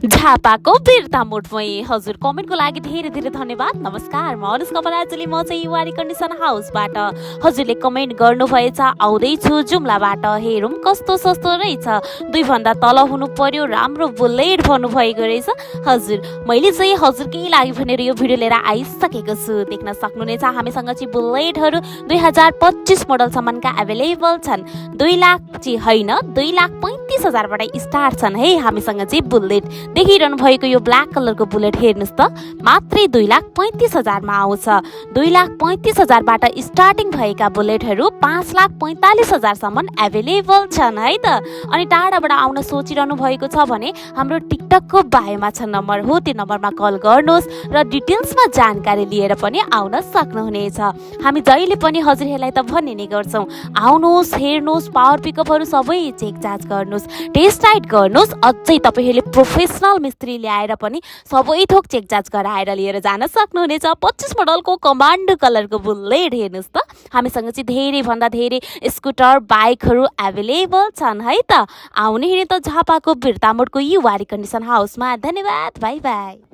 झापाको बिर्ता मोडमै हजुर कमेन्टको लागि धेरै धेरै धन्यवाद। नमस्कार, म अनुष्का बराजुली, म चाहिँ युवा रिकन्डिसन हाउसबाट। हजुरले कमेन्ट गर्नुभएछ आउँदैछु जुम्लाबाट, हेरौँ कस्तो सस्तो रहेछ, 2 भन्दा तल हुनु पर्यो, राम्रो बुलेट भन्नुभएको रहेछ। हजुर मैले चाहिँ हजुरकै लागि भनेर यो भिडियो लिएर आइसकेको छु। देख्न सक्नुहुनेछ हामीसँग चाहिँ बुलेटहरू 2025 मोडलसम्मका एभाइलेबल छन्। 2 लाख चाहिँ होइन, 2,35,000बाट स्टार्ट छन् है हामीसँग चाहिँ बुलेट। देखिरहनु भएको यो ब्ल्याक कलरको बुलेट हेर्नुहोस् त, मात्रै 2,35,000मा आउँछ। 2,35,000बाट स्टार्टिङ भएका बुलेटहरू 5,45,000सम्म एभाइलेबल छन् है त। अनि टाढाबाट आउन सोचिरहनु भएको छ भने हाम्रो टिकटकको बायोमा छ नम्बर, हो त्यो नम्बरमा कल गर्नुहोस् र डिटेल्समा जानकारी लिएर पनि आउन सक्नुहुनेछ। हामी जहिले पनि हजुरहरूलाई त भन्ने नै गर्छौँ, आउनुहोस्, हेर्नुहोस्, पावर पिकअपहरू सबै चेक जाँच गर्नुहोस्, टेस्ट राइड गर्नुहोस्। अझै तपाईँहरूले प्रोफेसनल मिस्त्री ल्याएर पनि सबै थोक चेक जाँच गराएर लिएर जान सक्नुहुनेछ। 25 मोडलको कमान्डो कलरको बुलेट हेर्नुहोस् त, हामीसँग चाहिँ धेरै भन्दा धेरै स्कुटर बाइकहरू एभाइलेबल छन् है त। आउने हिँड्ने त झापाको बिर्ता मोडको युवा रिकन्डिसन हाउसमा। धन्यवाद, बाई बाई।